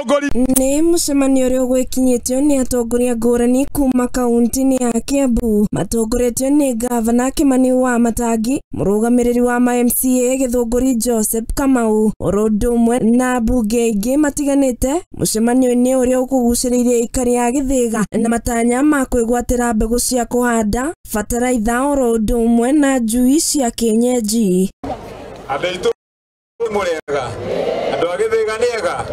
Gĩthũngũri. Nĩ mũcemanio ũrĩa ũgwĩkinyĩtio nĩ atongoria ngũrani kuma kaunti-inĩ ya Kiambu matongoretio nĩ gavana Kimani Wamatangi, mũrũgamĩrĩri wa ma MCA Gĩthũngũri Joseph Kamau, oro ũndũ ũmwe na ambunge aingĩ matiganĩte mũcemanio-inĩ ũrĩa ũkũgucĩrĩirie aikari a Gĩthĩga na matanya ma kwĩgwatĩra mbegũ cia kũhanda, bataraitha oro ũndũ ũmwe na njui cia kĩenyenji. Andũ aitũ mũrĩega, andũ a Gĩthĩga nĩ ega.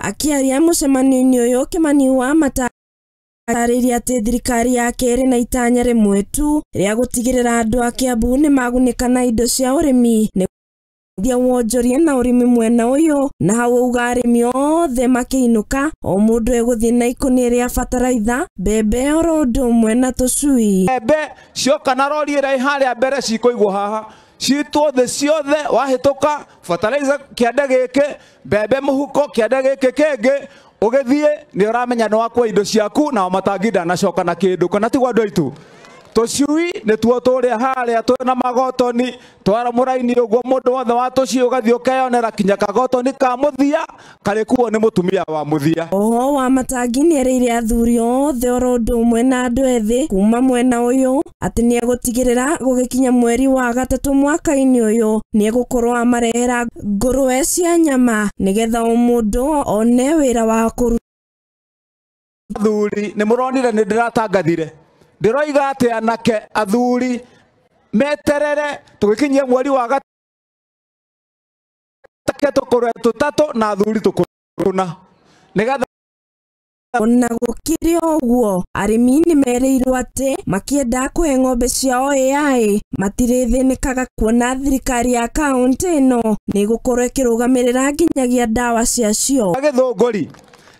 Akĩaria mũcemanio-inĩ ũyũ, Kimani Wamatangi arĩirie atĩ thirikari yake ĩrĩ na itanya rĩmwe tu rĩa gũtigĩrĩra andũ a Kiambu nĩ magunĩka na indo cia ũrĩmi nĩguo wonjoria na ũrĩmi mwena ũyũ, na hau auga arĩmi othe makĩinũka o mũndũ egũthiĩ na ikũnia rĩa bataraitha, mbembe oro ũndũ ũmwe na tũcui. Mbembe cioka na rori ĩrĩa ĩ harĩa mbere cikũigwo haha citwo thĩ ciothe, wahĩtũka fertilizer kĩande gĩkĩ, mbembe mũhuko kĩande gĩkĩ kĩngĩ, ũgĩthiĩ nĩ ũramenya nĩ wakua indo ciaku na Wamatangi ndanacoka na kĩndũ. Kana tiguo andũ aitũ? Tũcui nĩtuo tũrĩa harĩa twĩna magotoni, twara mũraini ũguo mũndũ wothe wa tũcui ũgathiĩ ũkeyonera kinya kagotoni ka mũthia karĩkuo nĩ mũtumia wa mũthia. Oho Wamatangi nĩerĩire athuri othe oro ũndũ ũmwe na andũ ethĩ kuma mwena ũyũ atĩ nĩegũtigĩrĩra gũgĩkinya mweri wa gatatũ mwaka-inĩ ũyũ nĩegũkorwo amarehera ngũrwe cia nyama nĩgetha o mũndũ one wĩra wa kũruta. Athuri nĩ mũronire nĩ ndĩratangathire, ndĩroiga atĩ anake athuri meterere tũgĩkinyia mweri wa gatatũ tũkũrwe tũtatũ na athuri tũkũrwe tũna nĩgetha. Ona gũkĩrĩ ũguo, arĩmi nĩ merĩirwo atĩ makĩenda kũhe ng'ombe ciao AI matirĩthĩnĩkaga kuona thirikari ya kaũntĩ ĩno nĩ ĩgũkorwo ĩkĩrũgamĩrĩra nginyagia ndawa ciacio. Gĩthũngũri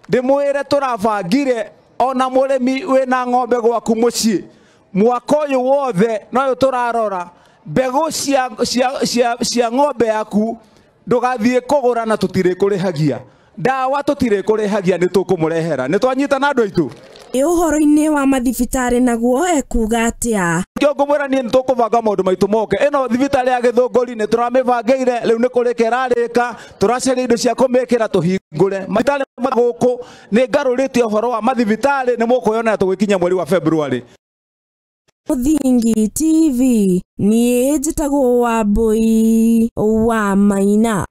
ndĩmwĩre tũrabangire ona mũrĩmi wĩna ng'ombe gwaku mũciĩ mwaka ũyũ wothe noyũ tũrarora mbegũ cia ng'ombe yaku ndũgathiĩ kũgũra na tũtirĩkũrĩhagia ndawa, tũtirĩkũrĩhagia, nĩ tũkũmũrehera. Nĩ twanyitana andũ aitũ? Ĩ ũhoro-inĩ wa mathibitarĩ naguo ekuga atĩa? Kĩo ngũmwĩra niĩ nĩ tũkũbanga maũndũ maitũ moke. Ĩno thibitarĩ ya Gĩthũngũri nĩ tũramĩbangĩire, rĩu nĩ kũrĩka ĩrarĩka, tũracaria indo cia kũmĩkĩra tũhingũre. Mathibitarĩ gũkũ nĩ ngarũrĩtie ũhoro wa mathibitarĩ, nĩ mũkwĩyonera tũgĩkinya mweri wa February. Mũthingi TV, niĩ njĩtagwo Wambui wa Maina.